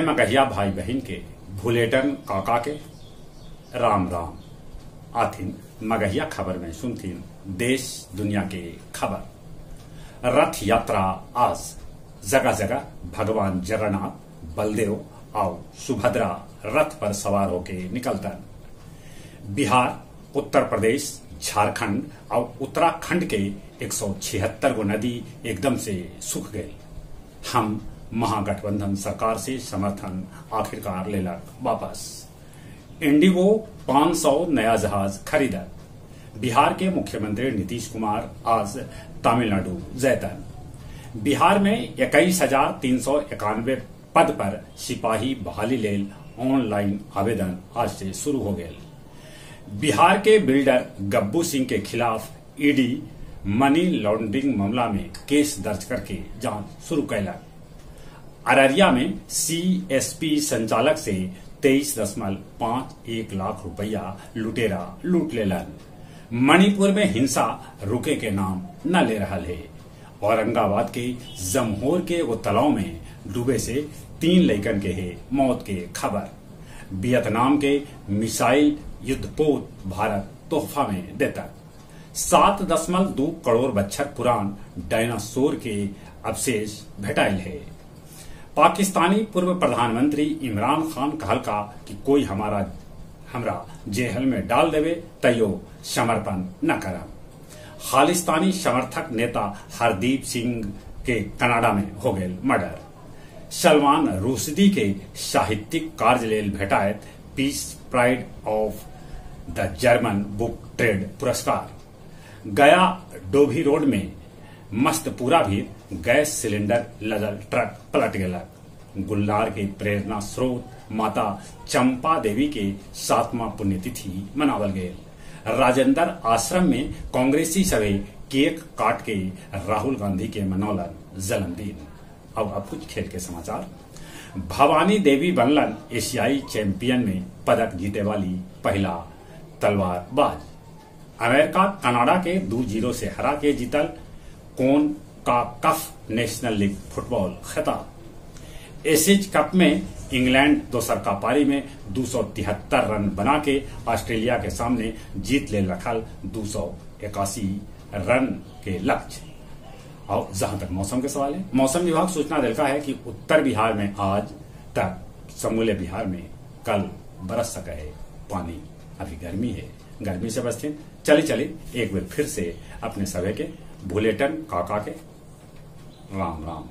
मगहिया भाई बहन के भुलेटन काका के राम राम। आथिन मगहिया खबर में सुनथिन देश दुनिया के खबर। रथ यात्रा आज जगह जगह भगवान जगन्नाथ, बलदेव और सुभद्रा रथ पर सवार होके निकलतन। बिहार, उत्तर प्रदेश, झारखंड और उत्तराखंड के 176 गो नदी एकदम से सूख गए। हम महागठबंधन सरकार से समर्थन आखिरकार लेलक वापस। इंडिगो 500 नया जहाज खरीदत। बिहार के मुख्यमंत्री नीतीश कुमार आज तमिलनाडु जयतन। बिहार में 21,391 पद पर सिपाही बहाली लेल ऑनलाइन आवेदन आज से शुरू हो गए। बिहार के बिल्डर गब्बू सिंह के खिलाफ ईडी मनी लॉन्ड्रिंग मामला में केस दर्ज करके जांच शुरू कैलक। अररिया में सीएसपी संचालक से 23.51 लाख रुपया लुटेरा लूट लेलन। मणिपुर में हिंसा रुके के नाम न ले रहा है। औरंगाबाद के जमहोर के एगो तालाब में डूबे से 3 लड़कन के है मौत के खबर। वियतनाम के मिसाइल युद्धपोत भारत तोहफा में देता। 7.2 करोड़ बच्छर पुरान डायनासोर के अवशेष भेटाइल है। पाकिस्तानी पूर्व प्रधानमंत्री इमरान खान कहलका कि कोई हमरा जेहल में डाल देवे तैयो समर्पण न करम। खालिस्तानी समर्थक नेता हरदीप सिंह के कनाडा में हो गए मर्डर। सलमान रुश्दी के साहित्यिक कार्य लेल भेटायत peace prize of the German book trade पुरस्कार। गया डोभी रोड में मस्तपुरा भी गैस सिलेंडर लदल ट्रक पलट गया। गुलनार के प्रेरणा स्रोत माता चंपा देवी के 7वां पुण्यतिथि मनावल गये। राजेंद्र आश्रम में कांग्रेसी सभे केक काट के राहुल गांधी के मनौलन जन्मदिन। अब कुछ खेल के समाचार। भवानी देवी बनलन एशियाई चैंपियन में पदक जीते वाली पहला तलवारबाज। अमेरिका कनाडा के 2-0 से हरा के जीतल कौन का कफ नेशनल लीग फुटबॉल खिताब। एशिज कप में इंग्लैंड दोसर का पारी में 273 रन बना के ऑस्ट्रेलिया के सामने जीत ले रखल 281 रन के लक्ष्य। और जहां तक मौसम के सवाल है, मौसम विभाग सूचना दिलका है कि उत्तर बिहार में आज तक समूले बिहार में कल बरस सका है पानी। अभी गर्मी है, गर्मी से बचते। चले चले एक बार फिर से अपने सभी के भुलेटन काका के राम राम।